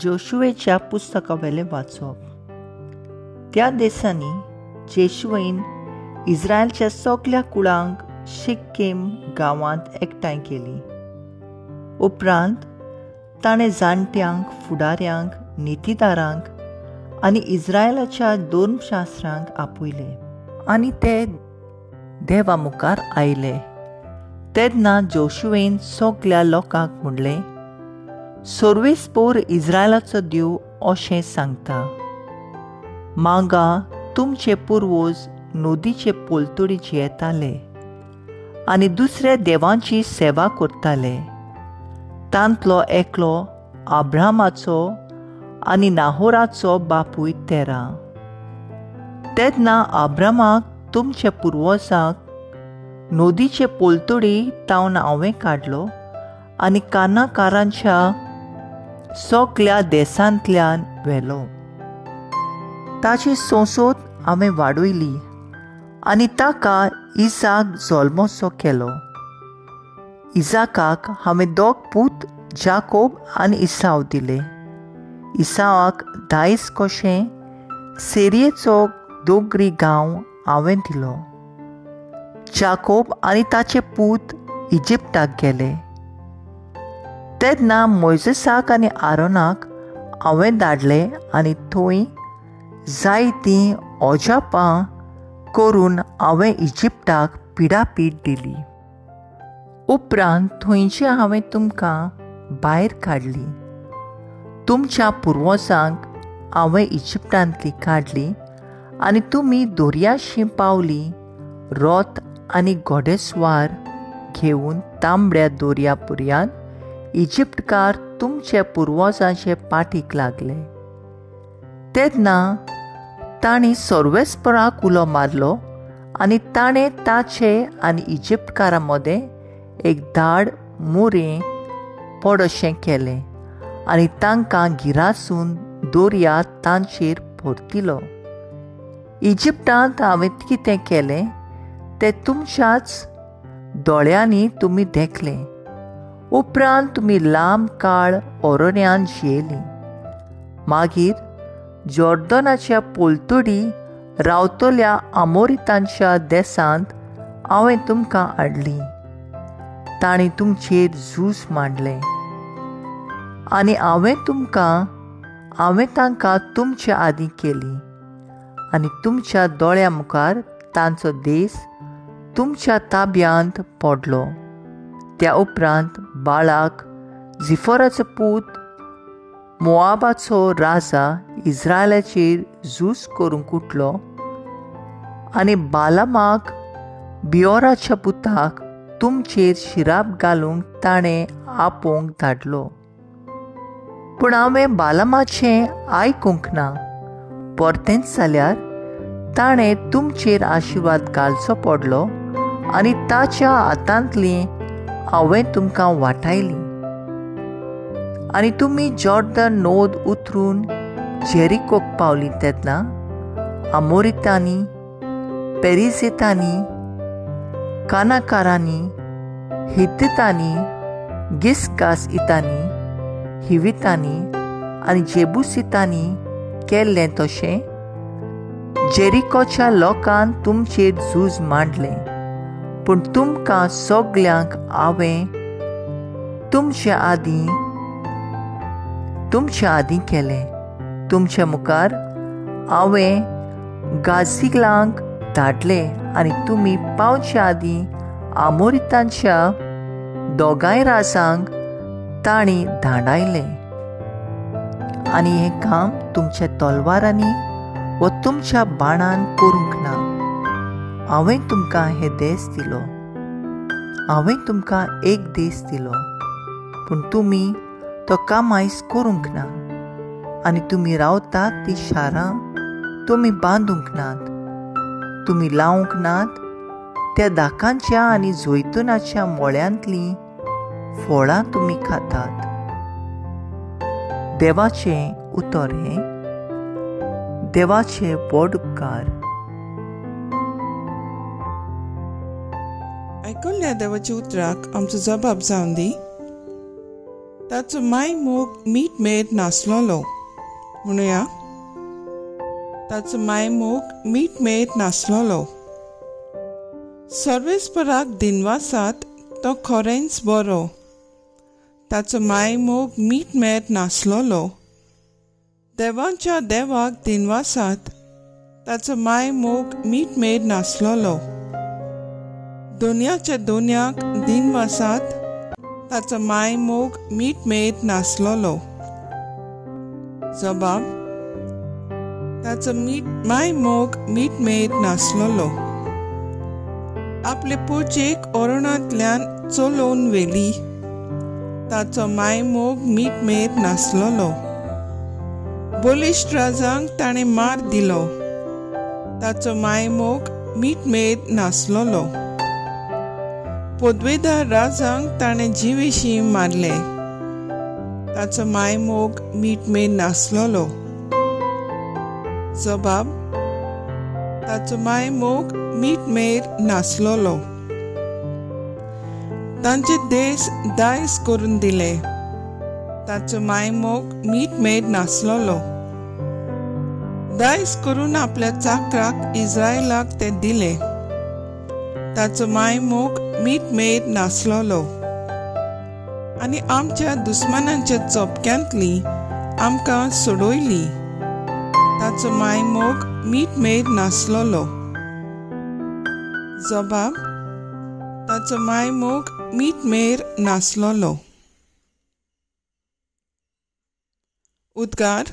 जोशुएच्या पुस्तकावेलें वाचप. त्या दिसांनी जेशुएन इस्रायलच्या सगल्या कुळांक शिक्केम गांवांत एकठांय केली. उपरांत ताणें जाणट्यांक, फुडाऱ्यांक, नितीदारांक आनी इस्रायलाच्या धर्मशास्त्रांक आपयले आनी ते देवा मुखार आयले. तेन्ना जोशुएन सगल्या लोकांक म्हणलें, सर्वेस्पोर इस्रायलाचो देव अशें सांगता, मांगा तुमचे पुर्वज नदीचे पलतडी जियेताले आनी दुसऱ्या देवांची सेवा करताले. तांतलो एकलो अब्रामाचो आनी नाहोराचो बापूय तेरा. तेन्ना अब्रामाक तुमच्या पुर्वजांक नदीचे पलतडी तावन हांवें काडलो आनी कानाकारांच्या सगल्या देशांतल्यान व्हेलो. ताची संसद हांवें वाडयली आनी ताका इसाक जल्मसो केलो. इसाकाक हांवें दोग पूत जाकोब आनी इसाव दिले. इसावाक दायज कशें सेरयेचो दोगरी गांव हांवें दिलो. जाकोब आनी ताचे पूत इजिप्ताक गेले. तेन्ना मोयजेसाक आनी आरोनाक हांवें धाडले आनी थंय जायतीं अजापां करून हांवें इजिप्ताक पिडापीड दिली. उपरांत थंयची हांवें तुमकां भायर काडली. तुमच्या पुर्वजांक हांवें इजिप्तांतली काडली आनी तुमी दर्याशी पावली. रोत आनी घोडेस्वार घेवन तांबड्या दर्या पर्यंत इजिप्तकार तुमच्या पुर्वजांचे पाठीक लागले. तेन्ना तांणी सर्वेस्पराक उलो मारलो आनी ताणें ताचे आनी इजिप्तकारां मदें एक धाड मुरें पडशें केलें आनी तांकां गिरासून दर्या तांचेर परतिलो. इजिप्तांत हांवें कितें केलें तें तुमच्याच दोळ्यांनी तुमी देखलें. उपरांत तुमी लांब काळ अरण्यांत जियेलीं. मागीर जॉर्दनाच्या पलतडी रावतल्या आमोरितांच्या देशांत हांवें तुमकां हाडलीं. तांणी तुमचेर झूज मांडलें आनी हांवें तांकां तुमचे आदीं केली आनी तुमच्या दोळ्यां मुखार तांचो देश तुमच्या ताब्यांत पडलो. त्या उपरांत बाळाक झिफोराचो पूत मोआबाचो राजा इस्रायलाचेर झूज करूंक उठलो आनी बालामाक बियोराच्या पुताक तुमचेर शिराप घालूंक ताणें आपोवंक धाडलो. पूण हांवें बालामाचें आयकूंक ना. परतेंच जाल्यार ताणें तुमचेर आशिर्वाद घालचो पडलो आनी ताच्या हातांतली हांवें तुमकां वाटायली. आनी तुमी जॉर्दन नद उतरून जेरिकोक पावली तेन्ना आमोरितांनी, पेरिझितांनी, कानाकारांनी, हित्तितांनी, गिस्कास इतांनी, हिवितांनी आनी जेबुसितांनी केल्लें तशें जेरिकोच्या लोकान तुमचेर झूज मांडलें. पूण तुमकां सगल्यांक हांवें तुमचे आदीं केलें. तुमच्या मुखार हांवें गाजिलांक धाडले आनी तुमी पावचे आदीं आमोरितांच्या दोगांय राजांक तांणी धांडायले. आनी हें काम तुमच्या तलवारांनी वा तुमच्या बाणान करूंक ना. हांवें तुमकां हे देश दिलो. हांवें तुमकां एक देश दिलो, पूण तुमी तो कामायस करूंक ना आनी तुमी रावतात ती शारां तुमी बांदूंक नात. तुमी लावंक नात त्या दाकांच्या आनी जैतुनाच्या मोळ्यांतलीं फळां तुमी खातात. देवाचें उतर हें. देवाचे व्हड उपकार. आयकल्ल्या देवाच्या उतराक आमचो जबाब जावन दी. ताचो माय मोग मीठ मेर नासलोलो. म्हणुया, ताचो माय मोग मीठ मेर नासलोलो. सर्वेस्पराक दिनवासात, तो खरेंच बरो. ताचो माय मोग मीठ मेर नासलोलो. देवांच्या देवाक दिनवासात, ताचो माय मोग मीठ मेर नासलोलो. दोनयाच्या दोनयाक दिनवासात, ताचो माय मोग मीठ मेर नासलोलो. जबाब, ताचो माय मोग मीठ मेर नासलोलो. आपले पोचेक ओरणांतल्यान चलोवन व्हेली, ताचो माय मोग मीठ मेर नासलोलो. बलिश्ट राजांक ताणें मार दिलो, ताचो माय मोग मीठ मेर नासलोलो. पदवेदार राजांक ताणें जिवेशी मारले, ताचो माय मोग मीठ मेर नासलोलो. जबाब, ताचो माय मोग मीठ मेर नासलोलो. तांचे देश दायज करून दिले, ताचो माय मोग मीठ मेर नासलोलो. दायज करून आपल्या चाकराक इस्रायलाक ते दिले, ताचो माय मोग मीठ मेर नासलोलो. आनी आमच्या दुस्मानांच्या चोपक्यांतली आमकां सोडयली, ताचो माय मोग मीठ मेर नासलोलो. जबाब, ताचो माय मोग मीठ मेर नासलोलो. उद्गार.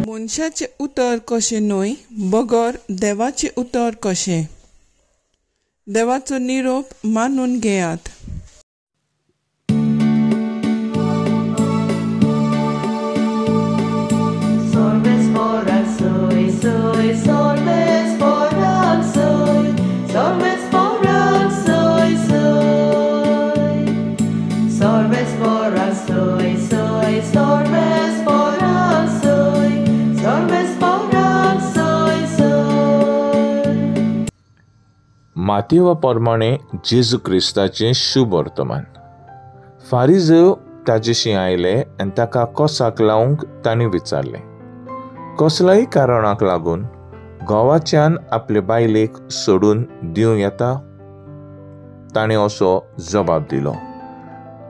मनशाचें उतर कशें न्हय, बगर देवाचें उतर कशें. देवाचो निरोप मानून घेयात. मातेवा प्रमाणे जेजू क्रिस्ताचें शुभ वर्तमान. फारिजेव ताजेशी आयले आनी ताका कोसाक लावंक तांणी विचारलें, कसल्याय कारणाक लागून घोवाच्यान आपले बायलेक सोडून दिवं येता? ताणें असो जबाब दिलो,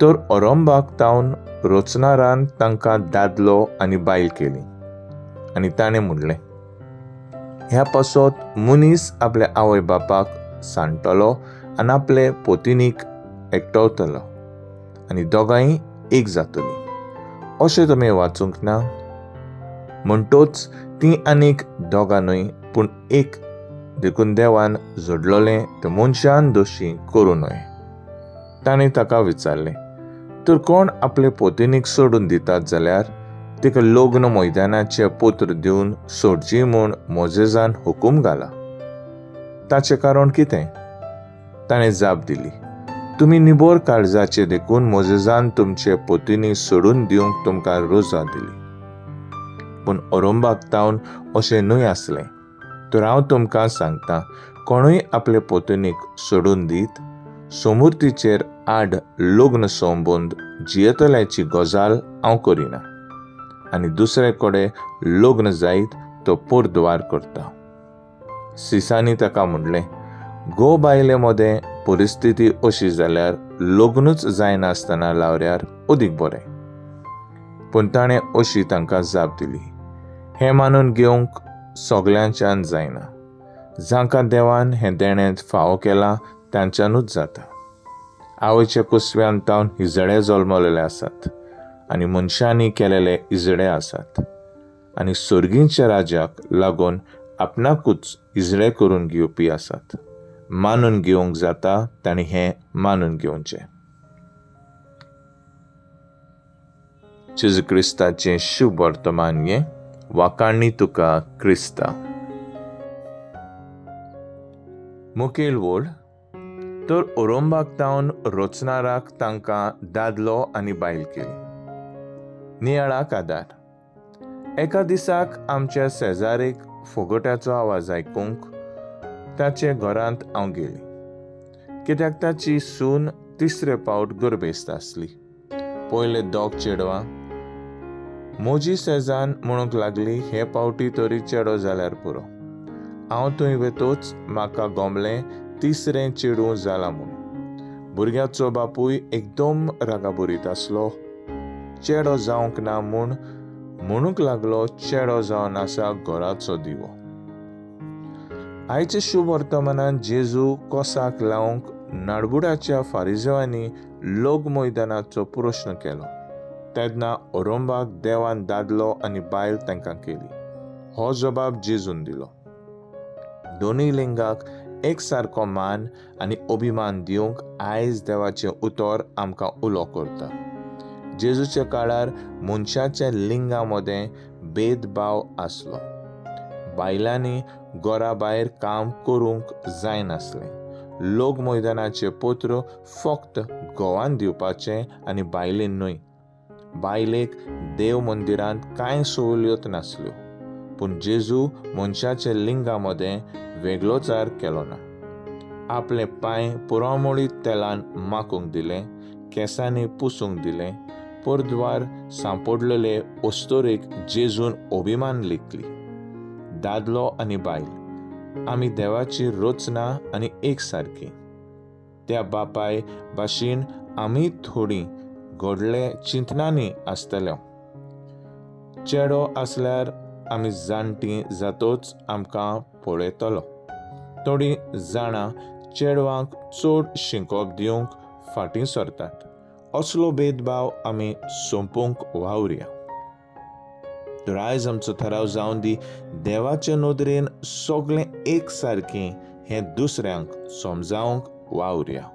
तर ओरंबाक तावन रचणारान तांकां दादलो आनी बायल केली. आनी ताणें म्हणलें, ह्या पासत मनीस आपल्या आवय बापाक सांडटलो आनी आपले पोतिनीक एकटवतलो आनी दोगांय एक जातली. अशें तुमी वाचूंक ना? म्हणटोच ती आनीक दोगां न्हय पूण एक, देखून देवान जोडलोलें तें मनशान दोशी करूं नये. ताणें ताका विचारलें, तर कोण आपले पोतिनीक सोडून दितात जाल्यार तिका लग्न मैदानाचें पत्र दिवन सोडची म्हूण मोजेजान हुकूम घाला, ताचें कारण कितें? ताणें जाप दिली, तुमी निबोर काळजाचे देखून मोजेजान तुमचे पोतिनी सोडून दिवंक तुमकां रोजा दिली. पूण ओरंबाक तावन अशें न्हय आसलें. तर हांव तुमकां सांगता, कोणूय आपले पोतिनीक सोडून दीत सोमुर्तीचेर आड लग्न संबंद जियेतल्याची गजाल हांव करिना, आनी दुसरे कडेन लग्न जायत तो पोरद्वार करता. सिसांनी ताका म्हणलें, घोव बायले मदें परिस्थिती अशी जाल्यार लग्नूच जायनासतना लावऱ्यार अदीक बरें. पूण ताणें अशी तांकां जाप दिली, हें मानून घेवंक सगल्यांच्यान जायना. जांकां देवान हें देणें फावो केलां तांच्यानूच जाता. आवयच्या कुसव्यान तावन हिजडे जल्मलेले आसात आनी मनशांनी केलेले इजडे आसात, आनी सर्गींच्या राज्याक लागून आपणाकूच इजडे करून घेवपी आसात. मानून घेवंक जाता तांणी हें मानून घेवचें. जेजू क्रिस्ताचें शुभ वर्तमान हें वाखाणी तुका क्रिस्ता. मुखेल वोळ तर ओरोंबाक तावन रचनाराक तांकां दादलो आनी बायल केली. नियाळाक आदार. एका दिसाक आमच्या शेजारीक फोगोट्याचो आवाज आयकूंक ताचे घरांत हांव गेली, कित्याक ताची सून तिसरे पावट गर्भेस्त आसली. पयले दोग चेडवां. म्हजी शेजान म्हणूंक लागली, हे पावटी तरी चेडो जाल्यार पुरो. हांव थंय वेतोच म्हाका गोमलें तिसरें चेडूं जालां म्हूण. भुरग्याचो बापूय एकदम रागाबरीत आसलो. चेडो जावंक ना म्हूण म्हणूंक लागलो, चेडो जावन आसा घराचो दिवो. आयच्या शुभ वर्तमानान जेजू कोसाक लावंक नाडबुडाच्या फारिजेवांनी लोक मैदानाचो प्रश्न केलो तेन्ना ओरोंबाक देवान दादलो आनी बायल तांकां केली. हो जबाब जेजून दिलो. दोनूय लिंगाक एक सारको मान आनी अभिमान दिवंक आयज देवाचें उतर आमकां उलो करता. जेजूच्या काळार मनशाच्या लिंगा मदें भेदभाव आसलो. बायलांनी घरा भायर काम करूंक जायनासलें. लोक मैदानाचें पत्र फक्त घोवान दिवपाचें आनी बायलेन न्हय. बायलेक देव मंदिरांत कांय सवलत नासल्यो. पूण जेजू मनशाच्या लिंगा मदें वेगळोचार केलो ना. आपले पांय पुरामोळी तेलान माकूंक दिलें, केंसांनी पुसूंक दिलें. परद्वार सांपडलेले अस्तोरेक जेजून अभिमान लेखली. दादलो आनी बायल आमी देवाची रचना आनी एक सारकी. त्या बापाय भाशेन आमी थोडी घडले चिंतनांनी आसतले. चेडो आसल्यार आमी जाणटी जातोच आमकां पळयतलो. थोडीं जाणां चेडवांक चड शिकोवप दिवंक फाटीं सरतात. असलो भेदभाव आमी सोंपोवंक वावरया. तर आयज आमचो थाराव जावन दी, देवाचे नदरेन सगळें एक सारकें हें दुसऱ्यांक समजावंक वावरया.